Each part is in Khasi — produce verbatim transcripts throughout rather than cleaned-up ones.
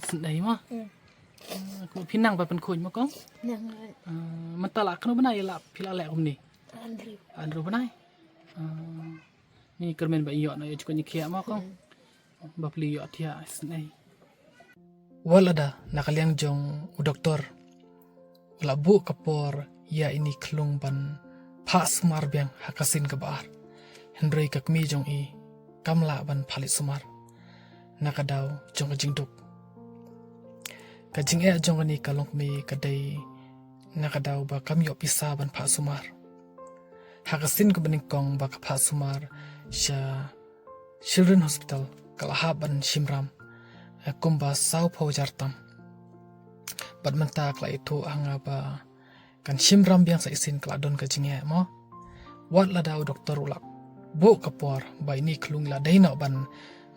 Sngewsynei mo. Hmm. Ah, kumno phi nang ba pynkhuid mo kong? Nang. Ah, mynta la katno bnai la phi la leh kumne? Hynriew. Hynriew bnai. Ah, ngi kyrmen ba ïoh noh ïa jingkoit jingkhiah mo kong. Hmm. Bapli ïoh thiah sngewsynei. Wat lada na ka liang jong u doktor u la buh ka por ïa ine i khyllung ban phah sumar biang ha ka sien kaba ar, hynrei ka kmie jong i kam lah ban phah leit sumar na ka daw jong ka jingduk. Ka jingeh jong kane ka longkmie ka dei na ka daw ba kam ïoh pisa ban phah sumar. Ha ka sien kaba nyngkong ba ka phah sumar sha Children Hospital ka la hap ban shim ram, eh, kumba sawphew hajar tam. Bad mynta ka la ithuh ha nga ba kan shim ram biang sa shisien ka la don ka jingeh mo. Wat lada u doktor u la buh ka por ba ine i khyllung i la dei noh ban,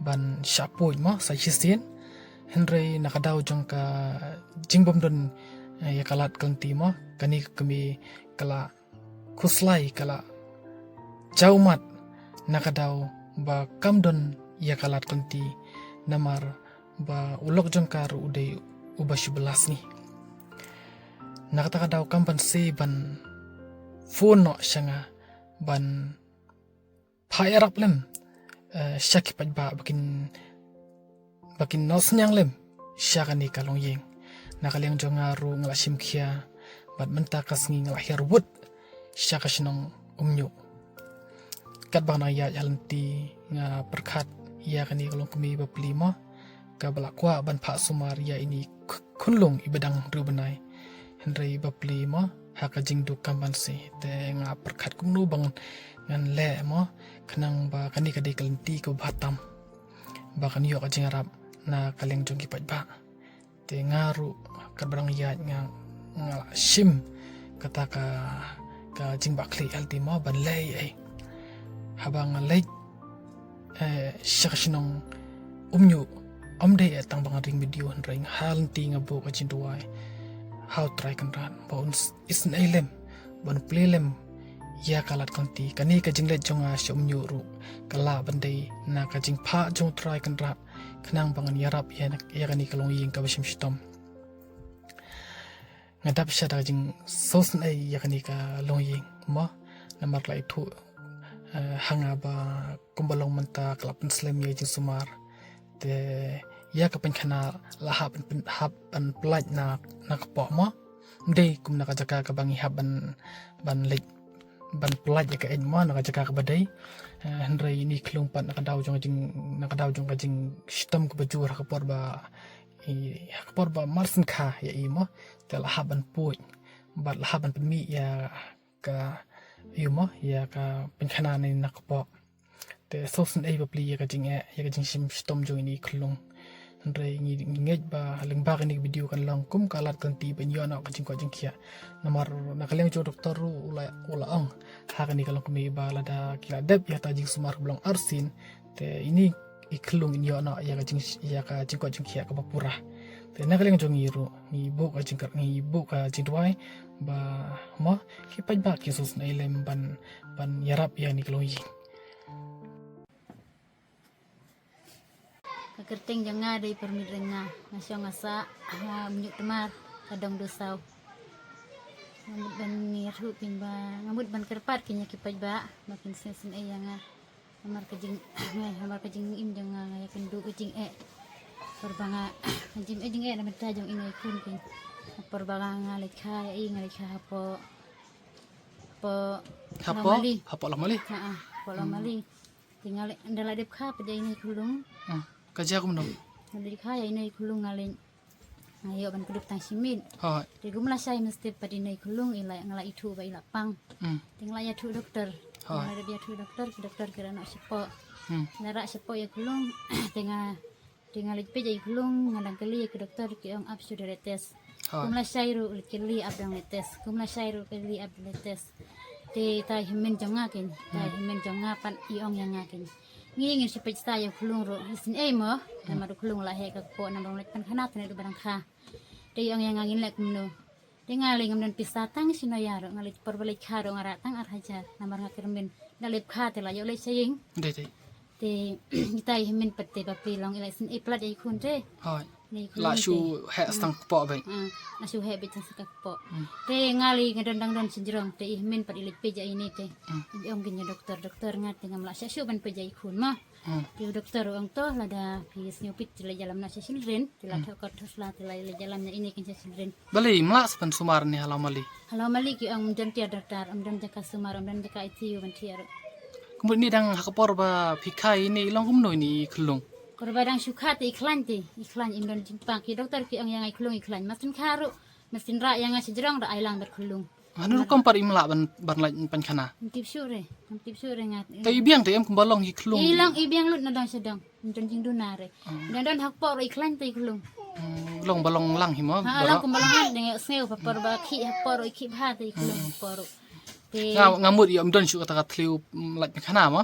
ban shah puid mo sa shisien. Hynrei na ka daw jong ka jingbym don, eh, ïa ka lad ka lynti mo, kane ka kmie ka la khuslai, ka la jaw mat na ka daw ba kam don ïa ka lad ka lynti, namar ba u lok jong ka ruh u dei uba shu bylla sngi. Na kata ka daw kam banse ban phone noh sha nga ban phah ïarap lem, eh, sha ki paidbah ba kin, ba kin noh synñiang lem sha kane ka longïing. Na ka liang jong nga ruh nga la shim khia bad mynta ka sngi nga la hiar wut sha ka shnong Umñiuh. Katba nga ïaid ha lynti nga pyrkhat ïa kane ka longkmie bapli mo, kaba la kwah ban phah sumar ïa ine i kh-, khunlung iba dang hynriew bnai. Hynrei bapli mo, ha ka jingduk kam banse. Te nga pyrkhat kumno ba ngan leh mo, khnang ba kane ka dei ka lynti kaba bha tam ba kan ïoh ka jingïarap na ka liang jong ki paidbah. Te nga ruh katba nga ïaid nga, nga la shim kata ka, ka jingbakla ha lynti mo ban leh ei ei. Haba nga leit, eh, sha ka shnong Umñiuh, ym dei eh tang ba nga ring video, hynrei ha lynti nga buh ka jingduwai ha U Trai Kynrad ba un s-, isynei lem, ban plie lem ïa ka lad ka lynti. Kane ka jingleit jong nga sha Umñiuh ruh ka lah ban dei na ka jingphah jong U Trai Kynrad, khnang ba ngan ïarap ïa, ïa kane ka longïing kaba shim shitom. Nga dap sha da ka jingsngewsynei ïa kane ka longïing mo, namar ka la ithuh, eh, ha nga ba kumba long mynta ka la pynslem ïa ka jingsumar. Te ïa ka painkhana la hap ban pyn-, hap ban pyllait na, na kpoh mo. Ym dei kum na ka jaka kaba ngi hap ban, ban leit ban pyllait ïa ka eit mo na ka jaka kaba dei. Eh, hynrei ine i khyllung pat na ka daw jong ka jing, na ka daw jong ka jingshitom kaba jur ha ka por ba i, ha ka por ba mar sngewkha ïa i mo, te la hap ban puid bad la hap ban pynmih ïa ka, ïa mo, ïa ka painkhana na kpoh. Te sngewsynei bapli ïa ka jingeh, ïa ka jingshim shitom jong ine i khyllung. Hynrei ngi, ngi ngeit ba lyngba kane ka video kan long kum ka lad ka lynti ban ïoh noh ka jingkoit jingkhiah. Namar na ka liang jong u doktor ruh u la, u la ong ha kane ka longkmie ba lada ki la dep ïa kata ka jingsumar kaba long arsien, te ine i khyllung in ïoh noh ïa ka jing, ïa ka jingkoit jingkhiah kaba pura. Te na ka liang jong ngi ruh ngi buh ka jingkyrmen, ngi buh ka jingduwai ba mo ki paidbah kin sngewsynei lem ban, ban ïarap ïa ine i khyllung. Ka kyrteng jong nga dei Pyrmit Rynga, nga shong nga sah ha Umñiuh Tmar, ka dong Dusaw. Nga mut ban ïathuh pyn ba, nga mut ban kyrpad pyn ïa ki paidbah ba kin sngewsynei ïa nga. Namar ka jing, namar ka jingim jong nga, nga ïakynduh ka jingeh. Por ba nga, ka jingeh, jingeh na bynta jong ine i khun pyn. Por ba nga, nga leit kha ïa i, nga leit kha hapoh, hapoh, hapoh Lawmali. Hapoh Lawmali? Ha, ha, hapoh Lawmali. Te nga leit, ynda la dep kha pat ïa ine i khyllung. Hmm. Ka jia kumno? Nga leit kha ïa ine i khyllung nga leit. Nga ïoh ban kdup tang shi miet. Hooid. Te kumba la shai mynstep pat ine i khyllung i la, nga la ithuh ba i la pang. Hmm. Te nga la ïathuh doktor. Hooid. Nga la dep ïathuh doktor, ki doktor ki rah noh shapoh. Hmm. Nga rah shapoh ïa i khyllung. Te nga, te nga leit peit ïa i khyllung, nga dang kylli ïa ki doktor ki ong ap shuh da leh test. Hooid. Kumba la shai ruh ki kylli ap dang leh test. Kumba la shai ruh ki kylli ap leh test. Te tai hynmen jong nga kyn. Tai hynmen jong nga pat i ong ïa nga kyn. Ngi ngin shu peit sha ïa u khyllung ruh. Isynei mo. Hmm. Namar u khyllung la heh ka kpoh namar u leit pynkhana te naduh ba dang kha. Te i ong ïa nga ngin leh kumno. Te nga lei ngam don pisa tang shi noya ruh nga leit por ba leit kha ruh nga rah tang ar hajar. Namar nga kyrmen. Nga leit kha te la ïoh leit sha ïing. Dei, dei. Te itai hynmen pat te bapli long i la isynei palat ïa i khun te. Hooid. Ni la shu heh stang kpoh beit. Ah, la shu heh beit stang kpoh. Hmm. Te nga lei nga don dang don sha jrong te i hynmen pat i leit peit ïa ine te. Hmm. I ong kin ïa doktor, doktor nga te ngam lah shah shuh ban peit ïa i khun mo. Hmm. Te u doktor u ong to lada phi sngew peit te leit ïalam noh sha children, te la thoh kot thoh sla te la leit ïalam ïa ine kin sha children. Balei im lah sa ban sumar ne ha Lawmali? Ha Lawmali ki ong ym don tiar daktar, ym don jaka sumar, ym don jaka I C U ban thiah ruh. Kumno ine dang ha ka por ba phi kha ine i long kumno ine i khyllung? Por ba dang shu kha te i khlaiñ te, i khlaiñ im don jingpang. Ki doktor ki ong ïa nga i khyllung i khlaiñ. Mas tin kha ruh, mas tin rah ïa nga sha jrong da ai lang bad khyllung. Hanu rukom pat im lah ban, ban lait pynkhana? Ym tip shuh re, ym tip shuh re nga. Te i biang te em kumba long i khyllung? I long i biang lut na dang sha dang. Ym don jingduna re. Hmm. Dang don ha kpoh ruh i khlaiñ te i khyllung. Hmm, long ba long lang hi mo? Ha, long kumba long lang, dang ïohsngew ba por ba khih ha kpoh ruh i khih bha te i khyllung ha kpoh ruh. Te nga, nga mut ïa ym don shuh kata ka thliew, mm, lait pynkhana mo?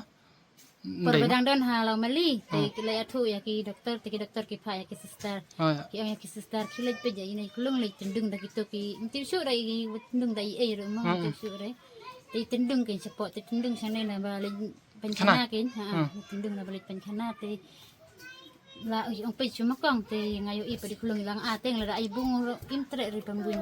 Por ba dang don ha Lawmali te ki la ïathuh ïa ki doktor, te ki doktor ki phah ïa ki sister. Oh, ïa. Ki ong ïa ki sister, ki leit peit ïa ine i khyllung leit tyndung da kito ki, ym tip shuh re i tyndung da i ei ruh mo, ym tip shuh re. Te tyndung kin shapoh, te tyndung shane na ba leit pynkhana kin, ha, ha, tyndung na ba leit pynkhana te la ong peit shu ma kong te nga ïohi pat i khyllung i lang a te nga la da ai bung ruh im treh re ban buiñ.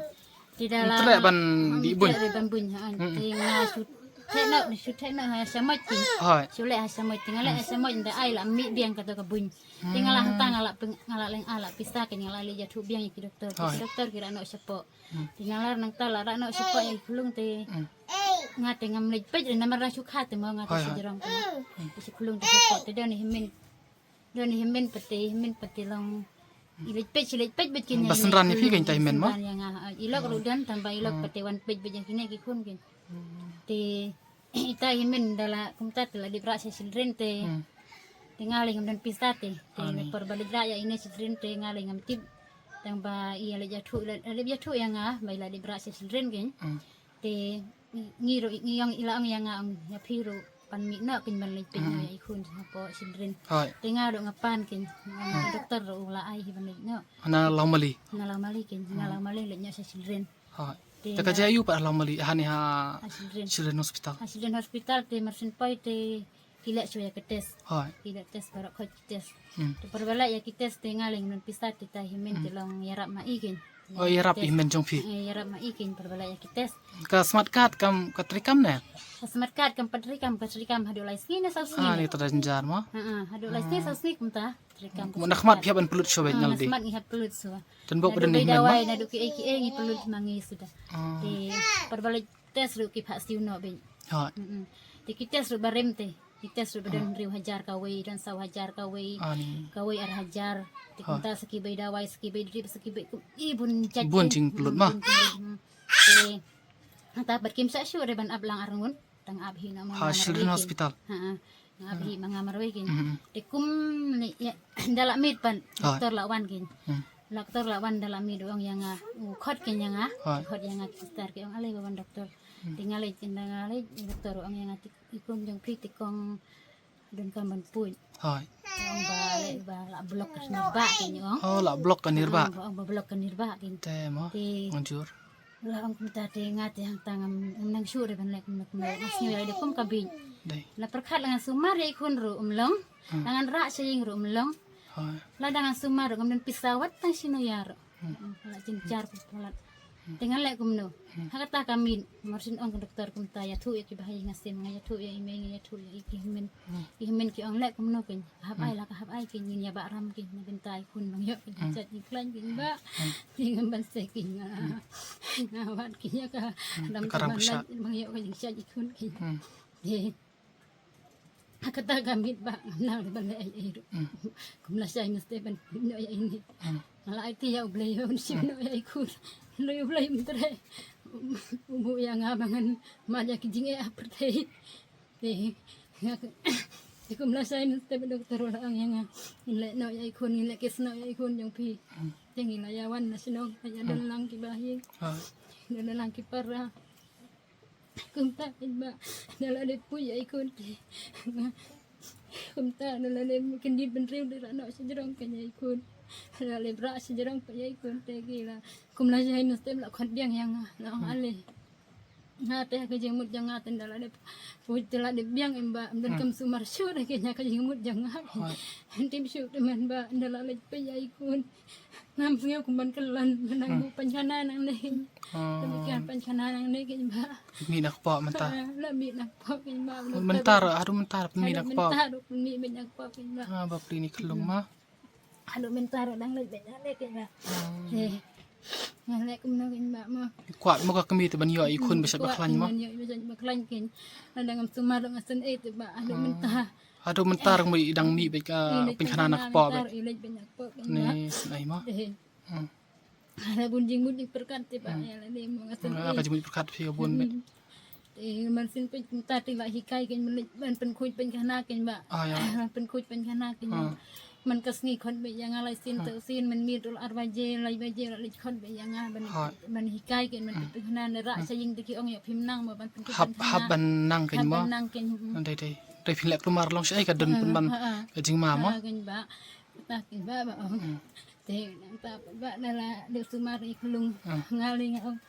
Te da la im treh ban dih buiñ. Im treh re ban buiñ, ha, te nga shu theh noh, shu theh noh ha shamoit kin. Hooid. Shu leh ha shamoit te nga leh ha shamoit da ai la mih biang kato ka buiñ. Te nga la hangta nga la pyn-, nga la leng a la pisa kin nga la leit ïathuh biang ïa ki doktor. Ki doktor ki rah noh shapoh. Te nga la nangta la rah noh shapoh ïa i khyllung te nga te ngam leit peit re namar dang shu kha te mo nga te shu jrong te. Te shu khyllung te shapoh te don i hynmen. Don i hynmen pat te, hynmen pat te long. I leit peit, i leit peit beit kin. Ba synran ïa phi kein ta hynmen mo? Synran ïa nga, ha, i lok ruh don tang ba i lok pat te wan peit beit ïa kine ki khun kein. Te ita i hynmen da la kumta te la dep rah sha children te. Te nga lei ngam don pisa te. Te por ba leit rah ïa ine children te nga lei ngam tip. Tang ba i la ïathuh, la dep ïathuh ïa nga ba i la dep rah sha children kein. Te ngi ruh ngi ong i la ong ïa nga ong ïa phi ruh pan mih noh kin ban leit peit noh ïa i khun hapoh children. Hooid. Te nga ruh nga pan kin nga doktor ruh u la ai hi ban leit noh. Na Lawmali. Na Lawmali kin na Lawmali leit noh sha children. Hooid. Te ka jia ïu pat ha Lawmali ha ne ha Children Hospital. Ha Children Hospital te mar syn poi te ki leh shuwa ïa ki test. Hooid. Ki leh test baroh khoit ki test. Te por ba leh ïa ki test te nga lei ngam don pisa te ta hynmen te long ïarap ma i kin. Oh, ïarap i hynmen jong phi. Eh, ïarap ma i kin por ba leh ïa ki test. Ka smart card kam ka trei kam ne? Ka smart card kam pat trei kam, ka trei kam haduh lai sngi ne saw sngi. Ah, ne ta da jynjar mo? Ha, ha, haduh lai sngi saw sngi kumta. Trei kam. Mo na khmat phi hap ban pynlut shuwa beit naldi. Na khmat ngi hap pynlut shuwa. Tang ba ka don i hynmen mo? Naduh dawai, naduh kiei kiei ngi pynlut ma ngi suda. Te por ba leh test ruh ki phah siew noh beit. Hooid. Te ki test ruh barim te. Ki test ruh ba don hynriew hajar kawei, don saw hajar kawei. Kawei ar hajar. Te kumta sa ki bei dawai, sa ki bei drip, sa ki bei kum i bun jait. Bun jingpynlut ma. Te hangta pat kim shah shuh re ban ap lang arngut. Tang ap hi na ma. Ha Children Hospital. Ha. Nga ap hi ma nga marwei kin. Te kum ni da la mih pat doktor la wan kin. Doktor la wan da la mih u ong ïa nga u khot kin ïa nga. Khot ïa nga ki sister ki ong ale ba wan doktor. Te nga leit kin da nga leit doktor u ong ïa nga te i kum jong phi te kong donkam ban pun. Hooid. Ong ba leh ba la block ka snier bah kin ong. Oh, la block ka snier bah. Ong ba block ka snier bah kin. Te mo. Te manjur. La ong kumta te nga te hangta ngam nang shuh re ban leh kumno kumno. Nga sngew ïa lade kum ka bit. La pyrkhat la nga sumar ïa i khun ruh um long. La ngan rah sha ïing ruh um long. Lada ngan sumar ruh ngam don pisa wat tang shino ïa ruh. La jynjar palat. Te ngan leh kumno. Ha kata ka miet mar syn ong ka doktor kumta ïathuh ïa ki bahaïing hasem, nga ïathuh ïa i mei, nga ïathuh ïa i ki hynmen. Ki hynmen ki ong leh kumno kin. Hap ai la ka hap ai kin, ngin ïa bah ram kin na bynta i khun, bang ïoh ka jingshait jingkhlaiñ kin bah. Ki ngam ban seh kin nga. Nga wad kin ïa ka ram ka ram ka shait, bang ïoh ka jingshait i khun kin. Ha kata ka miet bah ngam nang ban leh ei ei ruh. Kum lashai mynstep ban pynïoh ïa ine. Nga la aiti ïa U Blei ban shim noh ïa i khun. Hynrei U Blei um treh. U buh ïa nga ba ngan mad ïa ki jingeh ha pyrthei. Te nga, te kum lashai mynstep doktor u la ong ïa nga, ngin leh noh ïa i khun, ngin leh case noh ïa i khun jong phi. Te ngi la ïa wan na shnong, la ïa don lang ki bahaïing. Don lang ki para. Kumta kin ba da la dep pui ïa i khun te kumta da la dep kyndit bynriew da la noh sha jrong ka ïa i khun. Da la dep rah sha jrong ka ïa i khun te ki la kum lashai mynstep la khot biang ïa nga, la ong ale. Nga te ha ka jingmut jong nga te ynda la dep poi te la dep biang em ba, ym don kam sumar shuh da ka, ïa ka jingmut jong nga. Hooid. Hynrei shuh te man ba ynda la leit peit ïa i khun. Ngam sngew kum ban kyllon, nang buh pynkhana nangne. Te buh pynkhana nangne kein ba. Mih na kpoh mynta. Ah, la mih na kpoh kein ba. Mynta, haduh mynta pynmih na kpoh. Mynta haduh pynmih beit na kpoh kein ba. Ah, bapli ni khyllung ma. Haduh mynta ruh dang leit beit na leh kein ba. Eh. Nga leh kumno kein ba ma. Kwah mo ka kmie te ban ïoh i khun ba shait ba khlaiñ ma. Ban ïoh i ba shait ba khlaiñ kein. Lada ngam sumar ruh nga sngew te ba haduh mynta. Haduh mynta ruh mo i dang mih beit ka pynkhana na kpoh beit. I leit beit na kpoh kein ba. Ni snai ma. Eh. Hmm. Hala bun jingmut jingpyrkhat te ba, ïa lade mo nga sngew. Ah, ka jingmut pyrkhat phi ka bun beit. Te man sien peit kumta te la hikai kein ban leit ban pynkhuid pynkhana kein ba. Ah, ïa. Ban pynkhuid pynkhana kein ba. Man ka sngi khot beit ïa nga lai sien te sien mynmiet ar baje lai baje la leit khot beit ïa nga ban, ban hikai kein ban pynkhana ne rah sha ïing te ki ong ïa phim nang mo ban pynkhuid pynkhana. Hap ban nang kein mo. Hap ban nang kein. Dei dei. Dei phin leh kulmar long shaei ka don pynban ka jingma mo. Ah, kein ba. Kata kein ba ba ong. Te nangta ba la la dep sumar i khunlung. Nga lei nga ong.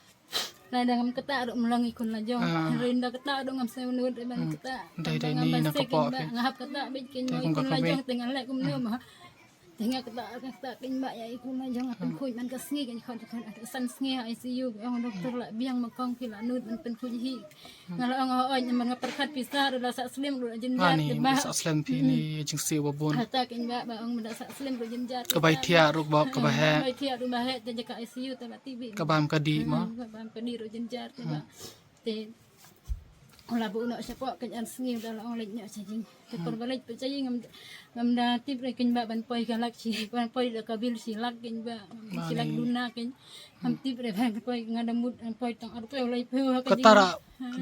Lada ngam kata ruh mlong i khun la jong. Hynrei ynda kata ruh ngam sngewnud ban kata. Dei dei ni na ka pok. Nga hap kata beit kein mo i khun la jong te nga leh kumno mo. Te nga kata nga kata kein ba ïa i khun la jong nga pynkhuid man ka sngi kein khun khun san sngi ha I C U ong doktor la biang ma kong phi la nud ban pynkhuid hi. Nga la ong oi, namar nga pyrkhat pisa ruh la sah slem ruh la jynjar te ba. Sah slem phi ni jingsiew ba bun. Kata kein ba ba ong da sah slem ruh jynjar. Ka bai thiah ruh ba ka ba heh. Bai thiah ruh ba heh te jaka I C U te ba tibi. Ka bam ka dih ma. Ka bam ka dih ruh jynjar te ba. Te la buh noh shapoh kein ar sngi da la ong leit noh sha jing. Te por ba leit peit sha ïing ngam, ngam da tip re kein ba ban poi ka lak shi, ban poi da ka bil shi lak kein ba, shi lak duna kein. Ngam tip re ban poi, nga da mut ban poi tang arphew laiphew ha ka jing. Kata ra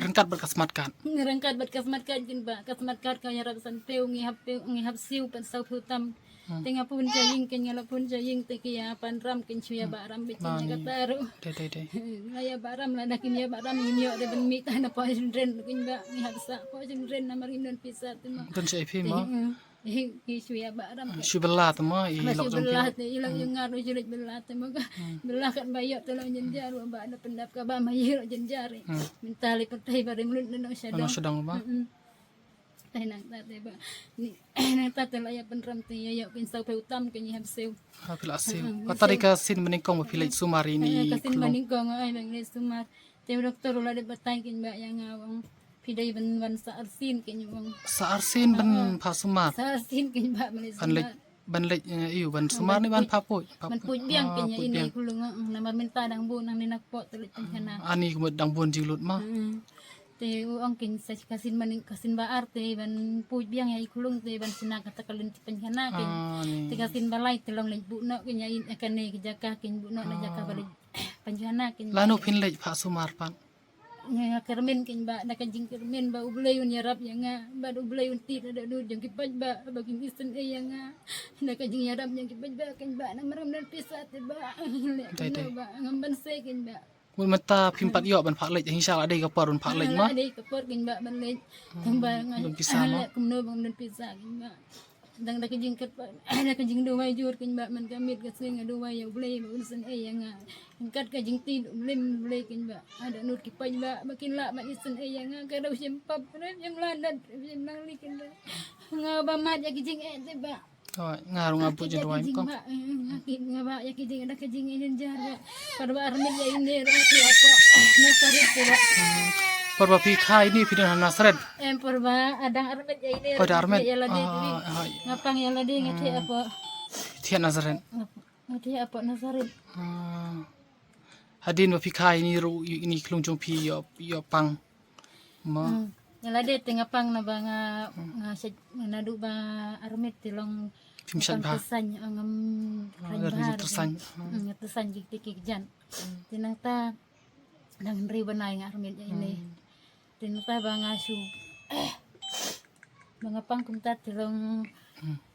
ryngkat bad ka smart card. Ryngkat bad ka smart card kein ba, ka smart card ka ïarap sanphew, ngi hap phew, ngi hap siew pat sawphew tam. Te nga phone sha ïing kein, nga la phone sha ïing te ki ïa pan ram kein shu ïa bah ram beit kein ïa kata ruh. Dei dei dei. La ïa bah ram lada kim ïa bah ram ngim ïoh re ban mih tang na poi shynrem kein ba ngi hap sah poi shynrem namar ngim don pisa te ma. Don sha ïa phi ma. Te, eh, ki shu ïa bah ram. Shu bylla te ma i lok jong phi. Shu bylla te i lok jong nga ruh shu leit bylla te ma ka. Bylla kat ba ïoh te lok jynjar ruh ba da pyndap ka ba ma ïoh lok jynjar. Mynta lei pyrthei ba rim lut na nong shadong. Nong shadong ma. Te nangta te ba ni nangta te la ïa pynram te ïa ïoh kein sawphew tam kein ïa hap siew. Ha phi la siew. Kata dei ka sien banyngkong ba phi leit sumar ïa ini. Ka sien banyngkong ai ba ngi leit sumar. Te u doktor u la dep batai kein ba ïa nga u ong phi dei ban wan sah arsien kein u ong. Sah arsien ban phah sumar. Sah arsien kein ba ban leit sumar. Ban leit, eh, ïa u ban sumar ne ban phah puid. Ban puid biang kein ïa ini khunlung, namar mynta dang bun nangne na kpoh te leit pynkhana. Ani kumut dang bun jinglut ma. Te u ong kein sa ka sien banyng, ka sien ba ar te ban puid biang ïa i khunlung te ban shna kata ka lynti pynkhana kein. Te ka sien ba lai te long leit buh noh kein ïa i kane ka jaka kein buh noh na jaka ba leit pynkhana kein. Lano phin leit phah sumar pat? Nga kyrmen kein ba da ka jingkyrmen ba U Blei un ïarap ïa nga bad U Blei un tied haduh nud jong ki paidbah ba kim isynei ïa nga. Da ka jingïarap jong ki paidbah kein ba namar ngam don pisa te ba. Leh kein ba ngam banse kein ba. Mynta phim pat ïoh ban phah leit, hynshah la dei ka por ban phah leit ma. La dei ka por kein ba ban leit. Tang ba nga leh kumno ba ngam don pisa kein ba. Tang da ka jingkyrpad, da ka jingduwai jur kein ba man ka miet ka sngi nga duwai ïa U Blei ba un isynei ïa nga. Kat ka jingtied U Blei, U Blei kein ba. Haduh nud ki paidbah ba kin lah ban isynei ïa nga ka dei shim pap, shim lanet, shim nangli kein ba. Nga ba mad ïa ki jingeh te ba. Nga ruh nga buh jingduwai kong. Nga ba ïa ki jing da ka jingeh jynjar ba. Por ba armet ïa ine ruh nga thiah hapoh Nasaret te ba. Por ba phi kha ine phi don ha Nasaret. Em por ba adang armet ïa ine ruh nga thiah ïa lade. Nga pang ïa lade nga thiah hapoh. Thiah Nasaret. Nga thiah hapoh Nasaret. Hadien ba phi kha ine ruh ine khunlung jong phi ïoh, ïoh pang. Ma. Ïa lade te nga pang naba nga, nga sha naduh ba armet te long. Phim sha ba. Tyrsan ngam khlaiñ ba. Tyrsan. Tyrsan ki te ki jan. Te nangta nang hynriew bnai nga armet ïa ine. Te nangta ba nga shu ba nga pang kumta te long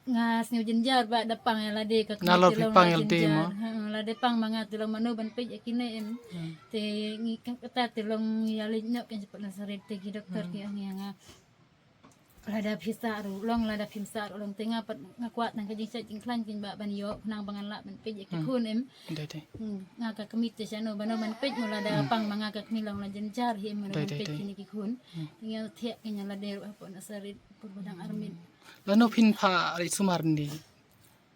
nga sngew jynjar ba da pang ïa lade ka. Nalor phi pang ïa lade ma. Lade pang ma nga te long mano ban peit ïa kine em. Te ngi kata te long ïa leit noh kein shapoh Nasaret te ki doktor ki ong ïa nga. Lada phi sah ruh long, lada phim sah ruh long, te nga pat nga kwah tang ka jingshait jingkhlaiñ kein bah ban ïoh khnang ba ngan lah ban peit ïa ki khun em. Dei dei. Hmm, nga ka kmie te shano ba no ban peit mo, lada pang ma nga ka kmie long la jynjar hi em, ban peit kine ki khun. Nga thiah kein lade ruh hapoh na sarit pur ba dang armit. Lano phin phah leit sumar ni?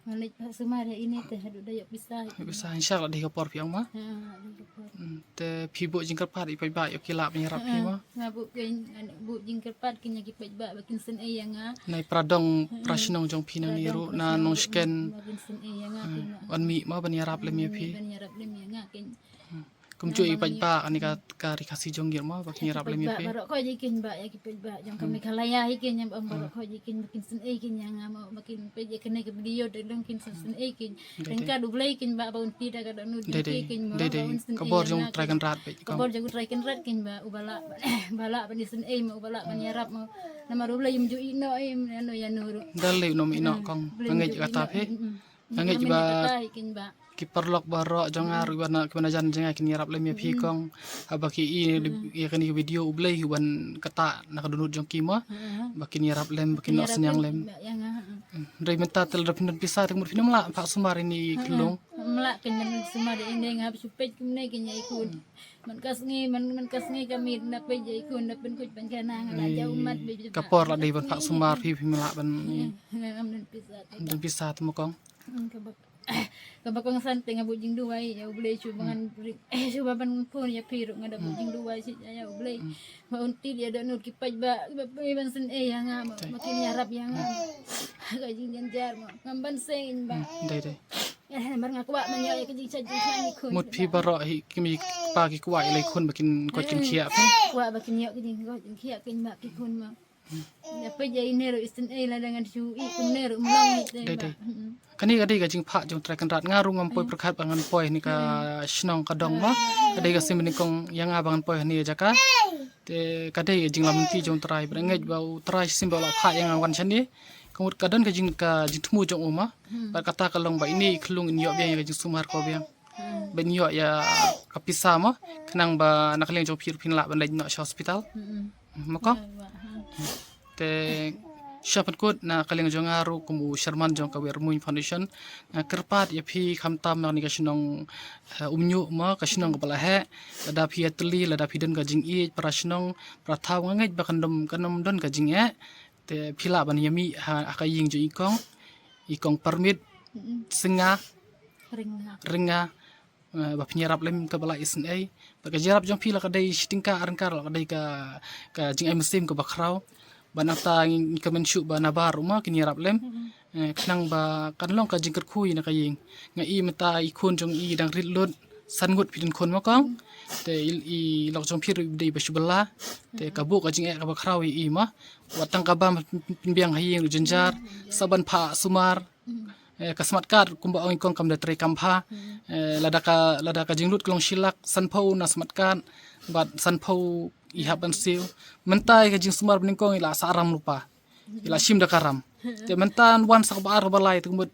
Nga leit phah sumar ïa ine te haduh da ïoh pisa. Pisa, insha Allah dei ka por phi ong ma. Ha, dei ka por. Hmm, te phi buh jingkyrpad ïa ki paidbah ïoh ki lah ban ïarap phi ma. Nga buh kein, nga buh jingkyrpad kein ïa ki paidbah ba kin sngewsih ïa nga. Nai para dong para shnong jong phi nangne ruh na Nongshken. Ba kin sngewsih ïa nga kein. Wan mih ma ban ïarap lem ïa phi. Ban ïarap lem ïa nga kein. Kumjuh ïa ki paidbah kane ka, ka ri Khasi jong ngi mo ba kin ïarap lem ïa phi. Baroh khoit ïa kein bah, ïa ki paidbah jong ka Meghalaya hi kein, ïa baroh khoit ïa kein ba kin sngewsih kein ïa nga mo, ba kin peit ïa kane ka video da dang kin sngewsih kein. Ryngkat U Blei kein bah ba un peit da ka dohnud jong phi kein mo. Dei dei. Ka bor jong U Trai Kynrad peit. Ka bor jong U Trai Kynrad kein bah, uba lah, ba lah ban sngewsih mo, uba lah ban ïarap mo. Namar U Blei um ju ïehnoh ïa no ïa no ruh. Dal lei um ïehnoh kong. Nga ngeit kata phi. Nga ngeit ba ki paralok baroh jong nga ruh, ba na ki ba na jan jong nga kin ïarap lem ïa phi kong. Haba ki i ïa kane ka video U Blei u ban kata na ka dohnud jong ki mo. Ba kin ïarap lem, ba kin ïoh synñiang lem. Hynrei mynta te lada phin don pisa te mut phin ym lah phah sumar ïa ine i khyllung. Ym lah kein ban sumar ïa ine, nga hap shu peit kumne kein ïa i khun. Man ka sngi, man, man ka sngi ka miet na peit ïa i khun, na pynkhuid ban ka nang, na jaw mat. Ka por la dei ban phah sumar phi, phim lah ban. Ngam don pisa te. Don pisa te mo kong. Kaba, kaba kongsan te nga buh jingduwai ïa U Blei shuh ba ngan ri-, shuh ba ban phone ïa phi ruh nga da buh jingduwai shisha ïa U Blei. Ba un tied ïa dohnud ki paidbah, ba phi ban sngewsih ïa nga, ba kin ïarap ïa nga. Ka jingjynjar mo. Ngam ban seng bah. Dei dei. Namar nga kwah ban ïoh ïa ka jingshait jingkhlaiñ ki khun. Mut phi baroh hi ki mei ki kpa ki kwah ïa la ki khun ba kin koit kin khiah phi. Kwah ba kin ïoh ka jingkoit jingkhiah kein bah ki khun mo. Ïa peit ïa ine ruh isynei lada ngan shu ïeh kumne ruh mlong ïa te. Dei dei. Kane ka dei ka jingphah jong Trai Kynrad, nga ruh ngam poi pyrkhat ba ngan poi ha kane ka shnong ka dong mo. Ka dei ka sien banyngkong ïa nga ba ngan poi ha kane ka jaka. Te ka dei ka jinglamti jong Trai, bad nga ngeit ba U Trai shisien ba u la phah ïa nga wan shane. Ka mut ka don ka jing, ka jingthmu jong u mo. Bad kata ka long ba ine i khyllung in ïoh biang ïa ka jingsumar ko biang. Ban ïoh ïa ka pisa mo, khnang ba na ka liang jong phi ruh phin lah ban leit noh sha hospital. Mo ko? Te sha pynkut na ka liang jong nga ruh kum u chairman jong ka Wirmuin Foundation, nga kyrpad ïa phi khamtam na kane ka shnong, eh, Umñiuh mo, ka shnong kaba la heh. Lada phi ïatylli, lada phi don ka jingïeit, para shnong, para thaw, nga ngeit ba kan ym, kan ym don ka jingeh. Te phi lah ban ïa mih ha, ha ka ïing jong i kong, i kong Permit Synga Ringa. Ringa. Eh, ba phin ïarap lem kaba la isynei. Bad ka jingïarap jong phi la ka dei shi tyngka ar tyngka, la ka dei ka, ka jingai mynsiem kaba khraw. Bad nangta ngi kyrmen shuh ba na bar ruh mo kin ïarap lem. Eh, khnang ba kan long ka jingkyrkhu ïa na ka ïing. Nga i mynta i khun jong i dang rit lut, san ngut phi don khun mo kong. Te i, i lok jong phi ruh i dei ba shu bylla. Te ka buh ka jingeh kaba khraw ïa i mo. Wat tang ka bam pynbiang ha ïing ruh jynjar. Sa ban phah sumar. Eh, ka smart card kumba ong i kong kam da trei kam bha. Eh, lada ka, lada ka jinglut ka long shi lak, sanphew na smart card bad sanphew i hap ban siew. Mynta ïa ka jingsumar banyngkong i la sah ram lypa. I la shim da ka ram. Te mynta wan sa kaba ar kaba lai te ka mut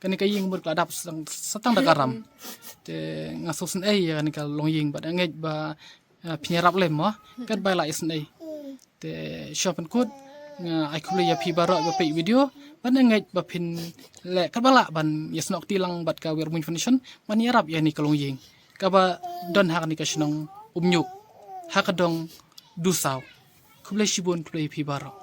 kane ka ïing ka mut ka la dap sa tang, sa tang da ka ram. Te nga sngewsynei ïa kane ka longïing bad nga ngeit ba, eh, phin ïarap lem mo. Katba i la isynei. Te sha pynkut nga ai khublei ïa phi baroh ba peit video, bad nga ngeit ba phin leh katba lah ban ïasnoh kti lang bad ka Wirmuin Foundation ban ïarap ïa kane ka longïing kaba don ha kane ka shnong Umñiuh, ha ka dong Dusaw. Khublei shibun, khublei ïa phi baroh.